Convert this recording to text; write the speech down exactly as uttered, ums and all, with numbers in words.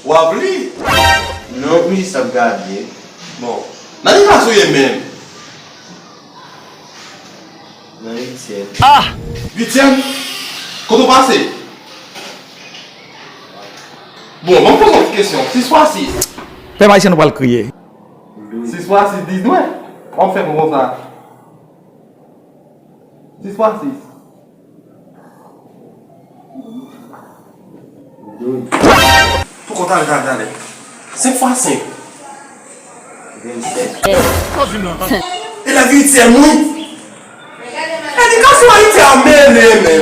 W ap li? Non, m jis ap gade. Bon. Nan ki klas ou ye menm? Nan uityèm. Uityèm? Kote w pase? Bon, ban m poze w ti kesyon. Sis fwa sis. Pèp ayisyen, nou pral kriye. Sis fwa sis, diznwèf. W ap fè m konsa. Sis fwa sis. Poko talè, talè, talè. Senk fwa senk. Vennsèt. Elèv uityèm, wi. Edikasyon Ayiti a mele, men.